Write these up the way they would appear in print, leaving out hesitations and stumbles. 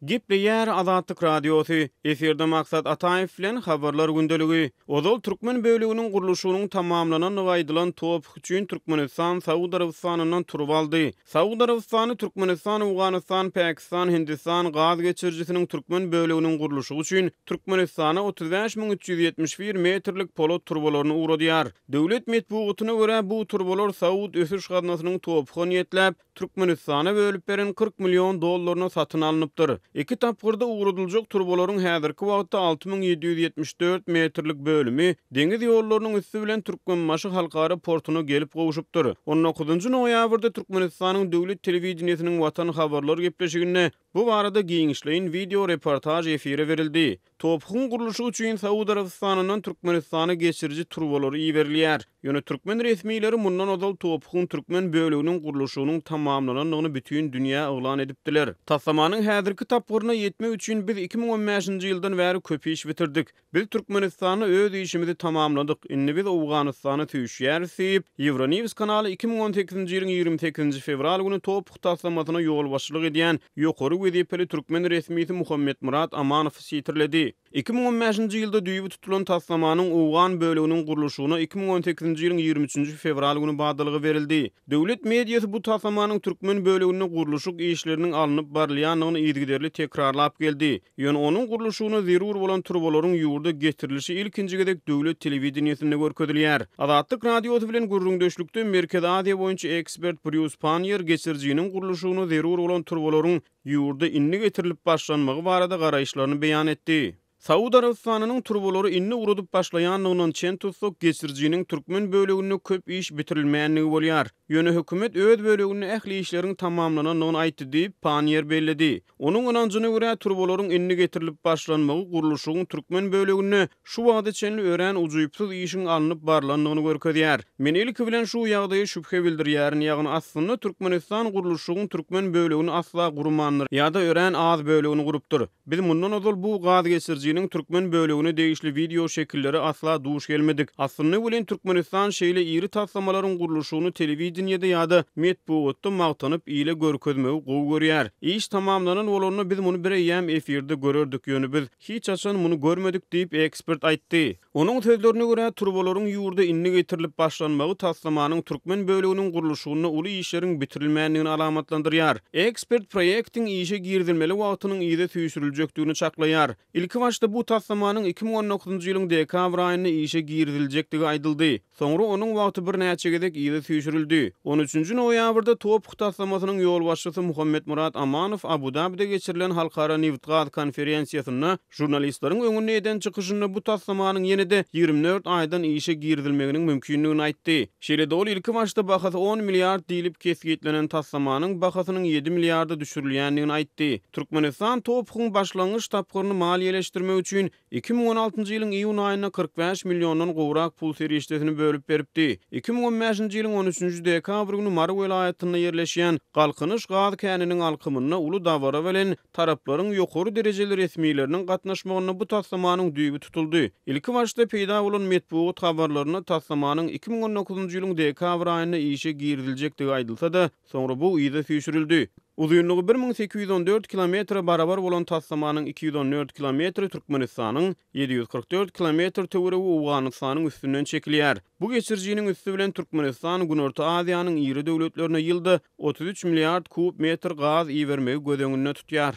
Gepleýär Azatlyk Radiosy, Efirde Maksat Ataýew bilen Habarlar gündeligi. Ozal türkmen böleginiň gurluşygynyň tamamlanandygy aýdylan TOPH üçin Türkmenistan Saud Arabystanyndan turba aldy. Saud Arabystany Türkmenistan, Owganystan, Pakistan, Hindistan gaz geçirijisiniň türkmen böleginiň gurluşygy üçin Türkmenistana 35 371 metrlik polat turbalaryny ugradýar. Döwlet metbugatyna görä, bu turbalar Saud ösüş gaznasynyň TOPH-a niýetläp, Türkmenistana bölüp beren 40 million dollaryna satyn alnypdyr. Iki tapgyrda ugradyljak turbalaryň häzirki wagtda 6774 metrlik bölümi deňiz ýollarynyň üsti bilen Türkmenbaşy halkara portuna gelip gowşupdyr. On dokuzynjy noýabrda Türkmenistanyň döwlet telewideniýesiniň Watan habarlar gepleşiginde bu barada giňişleýin wideo reportaž efire berildi. TOPH-yň gurluşygy üçin Saud Arabystanyndan Türkmenistana geçiriji turbalar iberilýär. Ýöne türkmen resmileri mundan ozal TOPH-yň türkmen böleginiň gurluşygynyň tamamlanandygyny bütin dünýä yglan edipdiler. Taslamanyň häzirki tapgyryna ýetmek üçin biz 2015-nji ýyldan bäri köp iş bitirdik. Biz Türkmenistanda öz işimizi tamamladyk, indi biz Owganystana süýşýäris diýip, Euronews kanaly 2018-nji ýylyň 28-nji fewral güni TOPH taslamasyna ýolbaşçylyk edýän ýokary wezipeli türkmen resmisi Muhammetmyrat Amanowy sitirledi. 2015-nji ýylda düýbi tutulan taslamanyň owgan böleginiň gurluşygyna 2018-nji ýylyň 23-nji fewral güni badalga berildi. Döwlet mediasy bu taslamanyň türkmen böleginde gurluşyk işleriniň alnyp barylýandygyny yzygiderli tekrarlap geldi. Ýöne onuň gurluşygyna zerur bolan turbalaryň ýurda getirilişi ilkinji gezek döwlet telewideniýesinde görkezilýär. Azatlyk Radiosy bilen gürrüňdeşlikde Merkezi Aziýa boýunça ekspert Brýus Panniýer geçirijiniň gurluşygyna zerur bolan turbalaryň ýurda indi getirilip başlanmagy barada garaýyşlaryny beýan etdi. Saud Arabystanynyň turbalary indi ugradyp başlaýandygyndan çen tutsak, geçirijiniň türkmen böleginde köp iş bitirilmändigi bolýar. Ýöne hökümet öz böleginde ähli işleriň tamamlanandygyny aýtdy diýip, Panniýer belledi. Onuň ynanjyna görä, turbalaryň indi getirilip başlanmagy gurluşygyň türkmen böleginde şu wagta çenli örän ujypsyz işiň alnyp barlandygyny görkezýär. Men ilki bilen şu ýagdaýa şübhe bildirýärin, ýagny aslynda Türkmenistan gurluşygyň türkmen bölegini asla gurmandyr ýa-da örän az bölegini gurupdyr. Biz mundan ozal bu gaz geçirijiniň türkmen bölegine degişli wideo şekillere asla duş gelmedik. Aslynda welin Türkmenistan şeýle iri taslamalaryň gurluşygyny telewideniýede ýa-da metbugatda magtanyp ile görkezmegi gowy görýär. Iş tamamlanan bolanda biz muny bireýýäm efirde görerdik, ýöne biz hiç haçan muny görmedik diýip, ekspert aýtdy. Onuň sözlerine görä, turbalaryň ýurda indi getirilip başlanmagy taslamanyň türkmen böleginiň gurluşygynda uly işleriň bitirilmändigini alamatlandyrýar. Ekspert proýektiň işe girizilmeli wagtynyň yza süýşüriljekdigini çaklaýar. Ilkibaşda bu taslamanyň 2019-njy ýylyň dekabr aýynda işe giriziljekdigi aýdyldy. Soňra onuň wagty birnäçe gezek yza süýşürildi. On üçünji noýabrda TOPH taslamasynyň ýolbaşçysy Muhammetmyrat Amanow Abu-Dabide geçirilen halkara nebitgaz konferensiýasynda žurnalistleriň öňünde eden çykyşynda bu taslamanyň ýene-de 24 aýdan işe girizilmeginiň mümkindigini aýtdy. Şeýle-de ol ilkibaşda bahasy on milliard diýlip kesgitlenen taslamanyň bahasynyň ýedi milliarda düşürilýändigini aýtdy. Türkmenistan TOPH-yň başlangyç tapgyryny maliýeleşdirmek üçin 2016-njy ýylyň iýun aýynda 45 milliondan gowrak pul serişdesini bölüp beripdi. 2015-nji ýylyň on üçünji dekabr güni Mary welaýatynda ýerleşýän Galkynyş gaz käniniň alkymynda uly dabara bilen taraplaryň ýokary derejeli resmileriniň gatnaşmagynda bu taslamanyň düýbi tutuldy. Ilkibaşda peýda bolan metbugat habarlarynda taslamanyň 2019-njy ýylyň dekabr aýynda işe giriziljekdigi aýdylsa-da, Soňra bu yza süýşürildi. Uzynlygy 1814 kilometre barabar bolan taslamanyň 214 kilometri Türkmenistanyň, 744 kilometr töweregi Owganystanyň üstünden çekilýär. Bu geçirijiniň üsti bilen Türkmenistan Günorta Aziýanyň iri döwletlerine ýylda 33 milliard kub metr gaz ibermegi göz öňünde tutýar.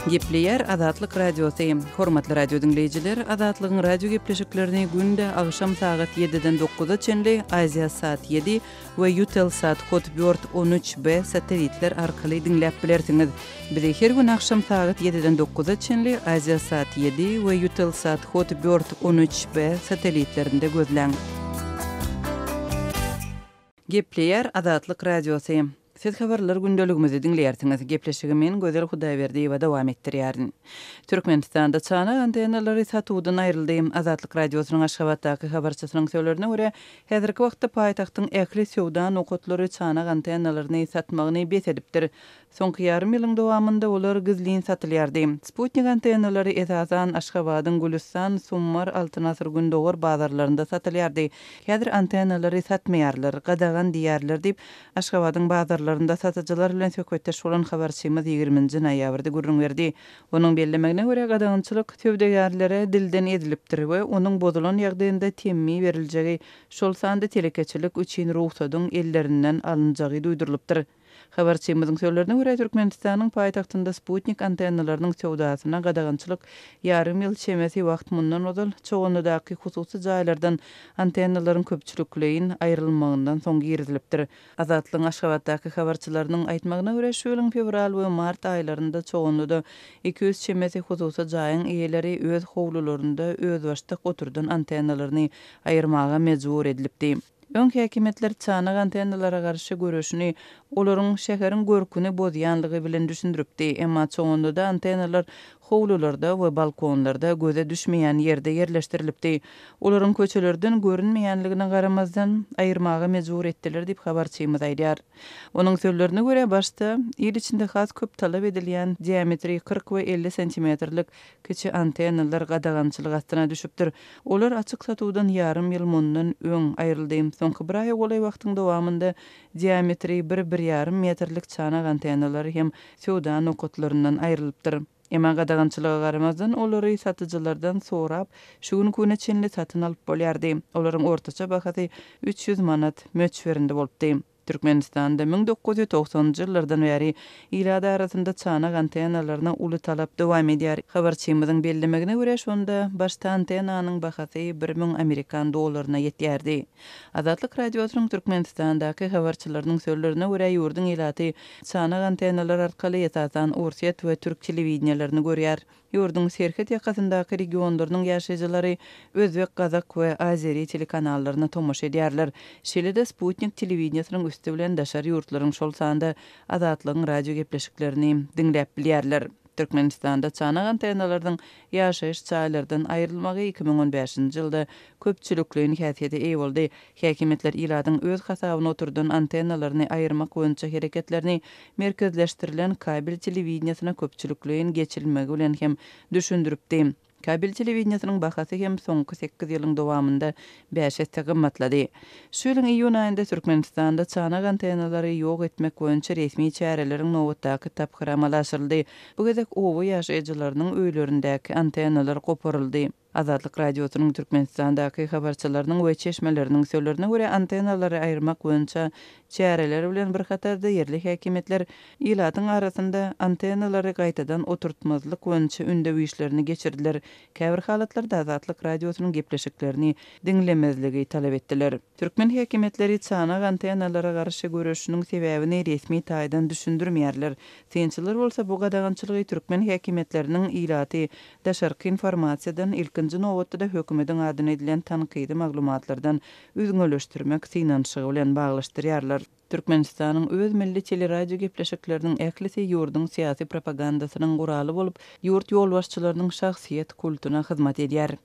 Gepleýär Azatlyk Radiosy. Hormatly radio diňleýjiler, Azatlygyň radio gepleşiklerini günde agşam sagat ýediden dokuza çenli Aziasat ýedi we Eutelsat Hotbird 13 B satelitler arkaly diňläp bilersiňiz. Bizi her gün agşam sagat ýediden dokuza çenli Aziasat ýedi we Eutelsat Hotbird 13 B satelitlerinde gözläň. Gepleýär Azatlyk Radiosy. Siz habarlar gündeligimizi diňleýärsiňiz. Gepleşigi men Gözel Hudaýberdiýewa dowam etdirýärin. Türkmenistanda çanak antennalary satuwdan aýryldy. Azatlyk Radiosynyň Aşgabatdaky habarçysynyň sözlerine görä, häzirki wagtda paýtagtyň ähli söwda nokatlary çanak antennalaryny satmagyny bes edipdir. Soňky ýarym ýylyň dowamynda olar gizlin satylýardy. Sputnik antennalary, esasan, Aşgabadyň Gülüstan, Summar, Altyn asyr Gündogar bazarlarynda satylýardy. Häzir antennalary satmaýarlar, gadagan diýýärler diýip, Aşgabadyň bazarlarynda. bazarlarynda satyjylar bilen söhbetdeş bolan habarçymyz ýigriminji noýabrda gürrüň berdi. Onuň bellemegine görä, gadagançylyk söwdagärlere dilden edilipdir we onuň bozulan ýagdaýynda temmi beriljegi, şol sanda telekeçilik üçin rugsadyň ellerinden alynjagy duýdurylypdyr. Habarçymyzyň sözlerine görä, Türkmenistanyň paýtagtynda sputnik antennalarynyň söwdasyna gadagançylyk ýarym ýyl çemesi wagt mundan ozal, Çoganlydaky hususy jaýlardan antennalaryň köpçülikleýin aýrylmagyndan soň girizilipdir. Azatlygyň Aşgabatdaky habarçylarynyň aýtmagyna görä, şu ýylyň fewral we mart aýlarynda Çoganlyda 200 çemesi hususy jaýyň eýeleri öz howlularynda özbaşdak oturdan antennalaryny aýyrmaga mejbur edilipdi. Öň häkimiýetler çanak antennalara garşy göreşini olaryň şäheriň görküni bozýanlygy bilen düşündiripdi. Emma Çoganlyda antennalar howlularda we balkonlarda göze düşmeýän ýerde ýerleşdirilipdi. Olaryň köçelerden görünmeýänligine garamazdan, aýyrmaga mejbur etdiler diýip, habarçymyz aýdýar. Onuň sözlerine görä, başda il içinde has köp talap edilýän diametri 40 we 50 santimetrlik Kiçi antennalar gadagançylyk astyna düşüpdir. Olar açyk satuwdan ýarym ýyl mundan öň aýryldy. Soňky bir aýa golaý wagtyň dowamynda diametri bir-bir ýarym metrlik çanak antennalary hem söwda nokatlaryndan aýrylypdyr. Emma gadagançylyga garamazdan, olary satyjylardan sorap, şu günki güne çenli satyn alyp bolýardy. Olaryň ortaça bahasy 300 manat möçberinde bolupdy. Türkmenistanda 1990-njy ýyllardan bäri ilat arasynda çanak antennalaryna uly talap dowam edýär. Habarçymyzyň bellemegine görä, şonda başda antennanyň bahasy 1000 amerikan dollaryna ýetýärdi. Azatlyk Radiosynyň Türkmenistandaky habarçylarynyň sözlerine görä, ýurduň ilaty çanak antennalar arkaly esasan orsýet we türk telewideniýelerini görýär. Ýurduň serhet ýakasyndaky regionlarynyň ýaşaýjylary özbek, gazak we azeri telekanallaryna tomaşa edýärler. Şeýle-de sputnik telewideniýesiniň üsti bilen daşary ýurtlaryň, şol sanda Azatlygyň radio gepleşiklerini diňläp bilýärler. Türkmenistanda çanak antennalarynyň ýaşaýyş jaýlardan aýrylmagy 2015-nji ýylda köpçülikleýin häsiýete eýe boldy. Häkimiýetler ilatyň öz hasabyna oturdan antennalaryny aýyrmak boýunça hereketlerini merkezleşdirilen kabel telewideniýesine köpçülikleýin geçirilmegi bilen hem düşündiripdi. Kabel telewideniýesiniň bahasy hem soňky sekiz ýylyň dowamynda bäş esse gymmatlady. Şu ýylyň iýun aýynda Türkmenistanda çanak antennalary ýok etmek boýunça resmi çäreleriň nobatdaky tapgyry amala aşyryldy. Bu gezek oba ýaşaýjylarynyň öýlerindäki antennalar goparyldy. Azatlyk Radiosynyň Türkmenistandaky habarçylarynyň we çeşmeleriniň sözlerine görä, antennalary aýyrmak boýunça çäreler bilen bir hatarda ýerli häkimiýetler ilatyň arasynda antennalary gaýtadan oturtmazlyk boýunça ündew işlerini geçirdiler, käbir halatlarda Azatlyk Radiosynyň gepleşiklerini diňlemezligi talap etdiler. Türkmen häkimiýetleri çanak antennalara garşy göreşiniň sebäbini resmi taýdan düşündirmeýärler. Synçylar bolsa bu gadagançylygy türkmen häkimiýetleriniň ilaty daşarky informasiýadan, ilkinji nobatda-da hökümetiň adyna edilen tankydy maglumatlardan üzňeleşdirmek synanyşygy bilen baglaşdyrýarlar. Türkmenistanyň öz milli teleradio gepleşikleriniň ählisi ýurduň syýasy propagandasynyň guraly bolup, ýurt ýolbaşçylarynyň şahsyýet kultuna hyzmat edýär.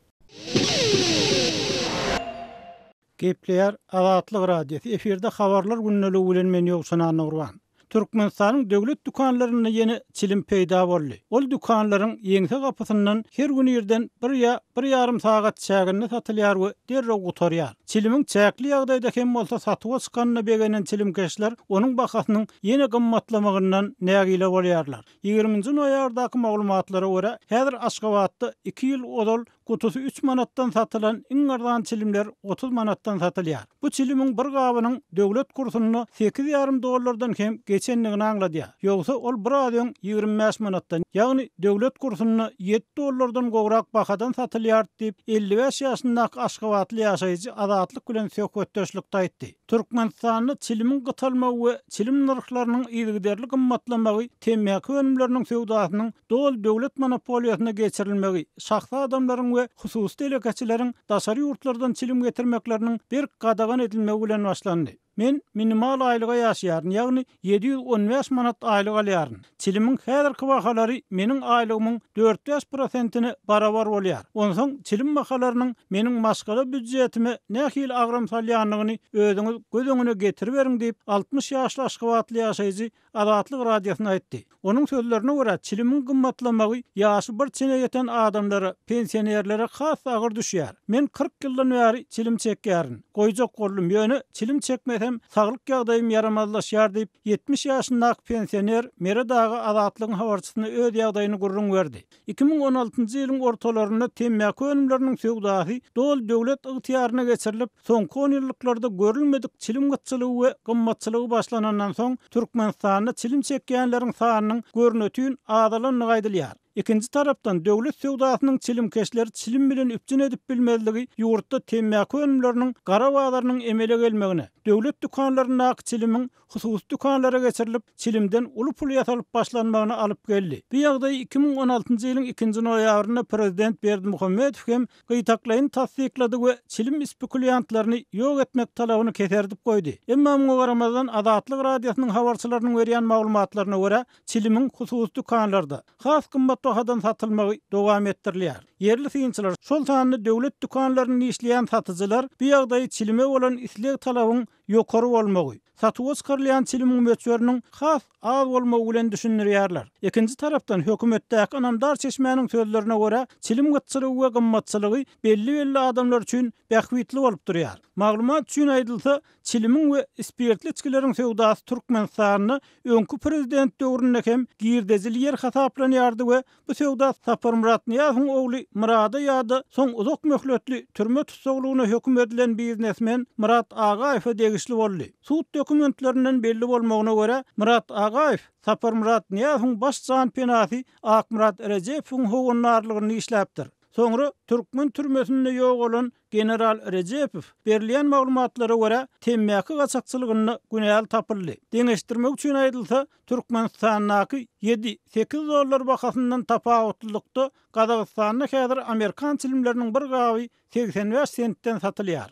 Gepleýär Azatlyk Radiosy, efirde Habarlar gündeligi bilen men Ýowşan Annagurban. Türkmenistanyň döwlet dükanlarynda ýene çilim peýda boldy. Ol dükanlaryň ýeňse gapysyndan her gün irden bir ýa bir ýarym sagat çäginde satylýar we derrew gutarýar. Çilimiň çäkli ýagdaýda hem bolsa satuwa çykanyna begenen çilimkeşler onuň bahasynyň ýene gymmatlamagyndan nägile bolýarlar. Ýigriminji noýabrdaky maglumatlara görä, häzir Aşgabatda iki ýyl ozal Gutusy üç manatdan satylan iň arzan çilimler 30 manatdan satylýar. Bu çilimiň bir gabynyň döwlet kursunda sekiz ýarym dollardan hem geçendigini aňladýar. Ýogsa ol biraz öň 25 manatdan, ýagny döwlet kursunda ýedi dollardan gowrak bahadan satylýardy diýip, 55 ýaşyndaky aşgabatly ýaşaýjy Azatlyk bilen söhbetdeşlikde aýtdy. Türkmenistanda çilimiň gytalmagy we çilim nyrhlarynyň yzygiderli gymmatlamagy temmäki önümleriniň söwdasynyň doly döwlet monopoliýasyna geçirilmegi, şahsy adamlaryň we hususy telekeçileriň daşary ýurtlardan çilim getirmekleriniň berk gadagan edilmegi bilen başlandy. Men minimal aýlyga ýaşaýaryn, ýagny 715 manat aýlyk alýaryn. Çilimiň häzirki bahalary meniň aýlygymyň dört-bäş prosentine barabar bolýar. Onsoň çilim bahalarynyň meniň maşgala býudjetime nähili agram salýandygyny özüňiz göz öňüne getiriberiň diýip, 60 ýaşly aşgabatly ýaşaýjy Azatlyk Radiosyna aýtdy. Onuň sözlerine görä, çilimiň gymmatlamagy ýaşy bir çene ýeten adamlara, pensionerlere has agyr düşýär. Men 40 ýyldan bäri çilim çekýärin. Goýjak boldum, ýöne çilim çekmesem. hem saglyk ýagdaýym ýaramazlaşýar diýip, 70 ýaşyndaky pensioner Meret aga Azatlygyň habarçysyna öz ýagdaýyny gürrüň berdi. 2016-njy ýylyň ortalarynda temmäki önümleriniň söwdasy doly döwlet ygtyýaryna geçirilip, soňky onýyllyklarda görülmedik çilim gytçylygy we gymmatçylygy başlanandan soň, Türkmenistanda çilim çekýänleriň sanynyň görnetin azalandygy aýdylýar. Ikinji tarapdan, döwlet söwdasynyň çilimkeşleri çilim bilen üpjün edip bilmezligi ýurtda temmäki önümleriniň gara bazarynyň emele gelmegine, döwlet dükanlaryndaky çilimiň hususy dükanlara geçirilip, çilimden uly pul ýasalyp başlanmagyna alyp geldi. Bu ýagdaýy 2016-njy ýylyň ikinji noýabrynda prezident Berdimuhamedow hem gytaklaýyn tassyklady we çilim spekulýantlaryny ýok etmek talabyny keserdip goýdy. Emma muňa garamazdan, Azatlyk Radiosynyň habarçylarynyň berýän maglumatlaryna görä, çilimiň hususy dükanlarda has gymmat bahadan satylmagy dowam etdirilýär. Ýerli synçylar, şol sanda döwlet dükanlarynda işleýän satyjylar bu ýagdaýy çilime bolan isleg-talabyň ýokary bolmagy, satuwa çykarylýan çilimiň möçberiniň has az bolmagy bilen düşündirýärler. Ikinji tarapdan, hökümetdäki ynamdar çeşmäniň sözlerine görä, çilim gytçylygy we gymmatçylygy belli-belli adamlar üçin bähbitli bolup durýar. Maglumat üçin aýdylsa, çilimiň we spirtli içgileriň söwdasy Türkmenistanda öňki prezident döwründe hem girdejili ýer hasaplanýardy we Bu söwda Saparmyrat Nyýazowyň ogly Myrada ýa-da soň uzak möhletli türme tussaglygyna höküm edilen biznesmen Myrat Agaýewe degişli boldy. Sud dokumentlerinden belli bolmagyna görä, Myrat Agaýew Saparmyrat Nyýazowyň baş janpenasy Akmyrat Rejepowyň howandarlygynda işläpdir. Soňra türkmen türmesinde ýogalan general Rejepow, berilýän maglumatlara görä, temmäki gaçakçylygynda günäli tapyldy. Deňeşdirmek üçin aýdylsa, Türkmenistandaky ýedi, sekiz dollar bahasyndan tapawutlylykda, Gazagystanda häzir amerikan çilimleriniň bir gaby 85 sentden satylýar.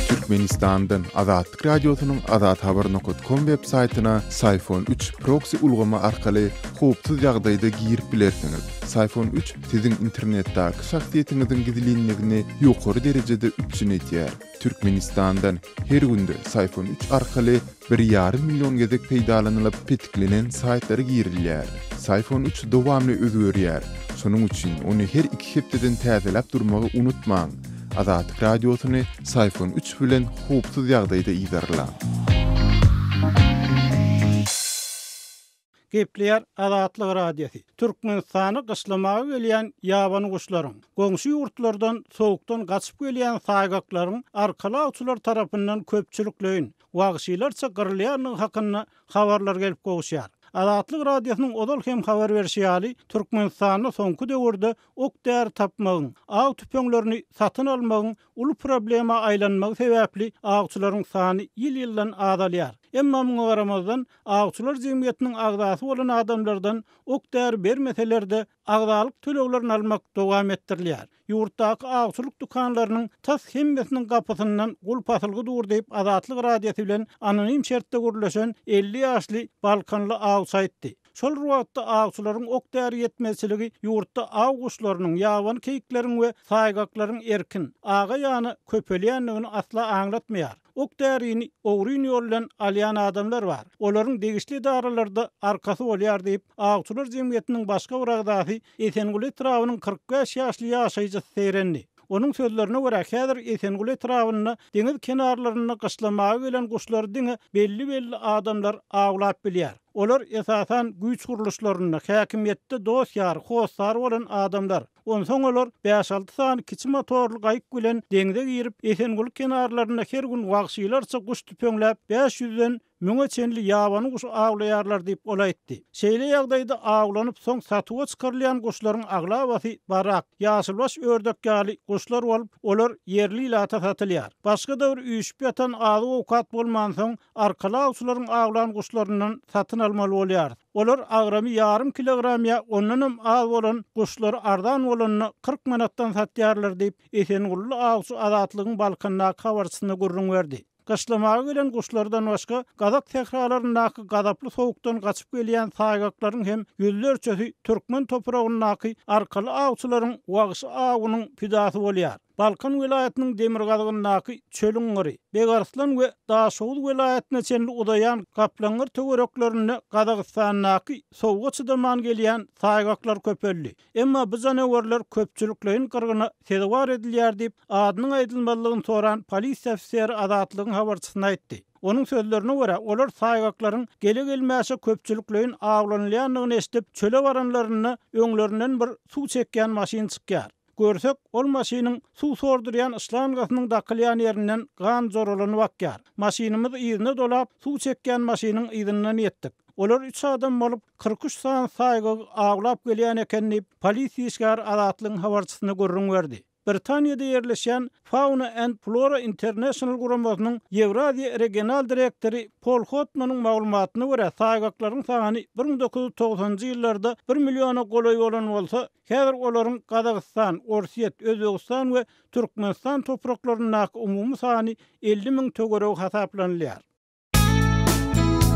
Türkmenistandan Azatlyk Radiosynyň azathabar nokat kom web saýtyna Syfon 3 proksi ulgamy arkaly howpsuz ýagdaýda girip bilersiňiz. Syfon 3 siziň internetdäki şahsyýetiňiziň gizlinligini ýokary derejede üpjün edýär. Türkmenistandan her günde Syfon 3 arkaly bir ýarym million gezek peýdalanylyp petiklenen saýtlara girilýär. Syfon 3 dowamly özgerýär. Şonuň üçin ony her iki hepdeden täzeläp durmagy unutmaň. Azatlyk Radiosyny Syfon 3 bilen howpsuz ýagdaýda yzarlaň. Gepleýär Azatlyk Radiosy. Türkmenistana gyşlamaga gelýän ýabany guşlaryň, goňşy ýurtlardan sowukdan gaçyp gelýän saýgaklaryň arkaly awçylar tarapyndan köpçülikleýin, wagşylarça gyrylýandygy hakynda habarlar gelip gowuşýar. Azatlyk Radiosynyň ozal hem habar berşi ýaly, Türkmenistanda soňky döwürde ok-däri tapmagyň, aw tüpeňlerini satyn almagyň uly problema aýlanmagy sebäpli awçylaryň sany ýyl-ýyldan azalýar. Emma muňa garamazdan, awçylar jemgyýetiniň agzasy bolan adamlardan ok-däri bermeseler-de, agzalyk töleglerini almak dowam etdirilýär. Ýurtdaky awçylyk dükanlarynyň tas hemmesiniň gapysyndan gulp asylgy dur diýip, Azatlyk Radiosy bilen anonim şertde gürleşen 50 ýaşly balkanly awçy aýtdy. Şol bir wagtda, awçylaryň ok-däri ýetmezçiligi ýurtda aw guşlarynyň, ýabany keýikleriň we saýgaklaryň erkin, aga-ýana köpelýändigini asla aňlatmaýar. Ok-därini ogryn ýol bilen alýan adamlar bar. Olaryň degişli edaralarda arkasy bolýar diýip, awçylar jemgyýetiniň başga bir agzasy, Esenguly etrabynyň 45 ýaşly ýaşaýjysy zeýrendi. Onuň sözlerine görä, häzir Esenguly etrabynda deňiz kenarlarynda gyşlamaga gelen guşlary diňe belli-belli adamlar awlap bilýär. Olar, esasan, güýç gurluşlarynda, häkimiýetde dost-ýar, hossar bolan adamlar. Onsoň olar bäş-alty sany kiçi motorly gaýyk bilen deňze girip, Esenguly kenarlarynda her gün wagşylarça guş tüpeňläp, bäş ýüzden müňe çenli ýabany guşy awlaýarlar diýip, ol aýtdy. Şeýle ýagdaýda awlanyp, soň satuwa çykarylýan guşlaryň aglabasy barak, ýaşylbaş ördek ýaly guşlar bolup, olar ýerli ilata satylýar. Başga-da bir üýşüp ýatan azyk-owkat bolmansoň, arkaly awçylaryň awlan guşlaryndan satyn almaly bolýarys. Olar agramy ýarym kilogram ýa ondanam az bolan guşlary arzan bolanda 40 manatdan satýarlar diýip, Esengully awçy Azatlygyň Balkandaky habarçysyna gürrüň berdi. Gyşlamaga gelen guşlardan başga, gazak sähralaryndaky gazaply sowukdan gaçyp gelýän saýgaklaryň hem ýüzlerçesi türkmen topragyndaky arkaly awçylaryň wagşy awunyň pidasy bolýar. Balkan welaýatynyň demirgazygyndaky Çölüň gyry, Begarslan we Daşoguz welaýatyna çenli uzaýan Gaplaňgyr töwereklerinde Gazagystandaky sowuga çydaman gelýän saýgaklar köpeldi. Emma bu janawerler köpçülikleýin gyrgyna sezewar edilýär diýip, adynyň aýdylmazlygyny soran polisiýa ofiseri Azatlygyň habarçysyna aýtdy. Onuň sözlerine görä, olar saýgaklaryň gele-gelmäşe köpçülikleýin awlanylýandygyny eşidip, çöle baranlarynda öňlerinden bir suw çekýän maşyn çykýar. Görsek, ol maşynyň suw sordurýan şlangasynyň dakylýan ýerinden gan joralanyp akýar. Maşynymyz yzyna dolap, suw çekýän maşynyň yzyndan ýetdik. Olar üç adam bolup, 43 sany saýgagy awlap gelýän eken diýip, polisiýa işgäri Azatlygyň habarçysyna gürrüň berdi. Britaniýada ýerleşýän Fauna and Flora International guramasynyň Ýewraziýa regional direktory Pol Hotmanyň maglumatyna görä, saýgaklaryň sany 1990-njy ýyllarda bir milliona golaý bolan bolsa, häzir olaryň Gazagystan, Orsýet, Özbegistan we Türkmenistan topraklaryndaky umumy sany 50 müň töweregi hasaplanylýar.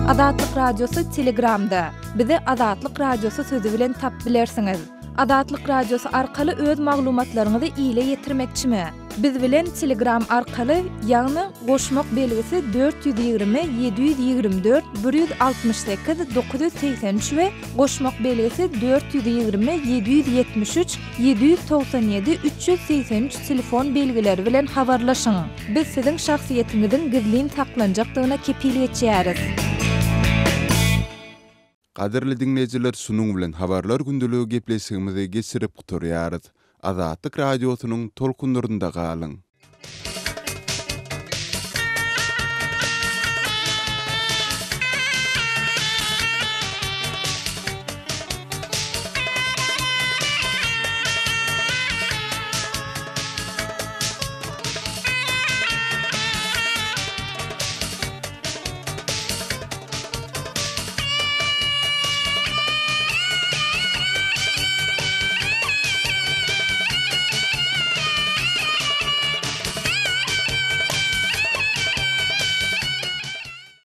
Azatlyk Radiosy Telegramda. Bizi Azatlyk Radiosy sözi bilen tap bilersiňiz. Azatlyk Radiosy arkaly öz maglumatlaryňyzy ile ýetirmekçimi? Biz bilen Telegram arkaly, ýagny goşmak belgisi 420 724 168 983 we goşmak belgisi 420 773 797 383 telefon belgileri bilen habarlaşyň. Biz siziň şahsyýetiňiziň gizlin saklanjakdygyna kepil geçýäris. Gadyrly diňleýjiler şunuň bilen Habarlar gündeligi gepleşigimizi geçirip gutarýarys. Azatlyk Radiosynyň tolkunlarynda galyň.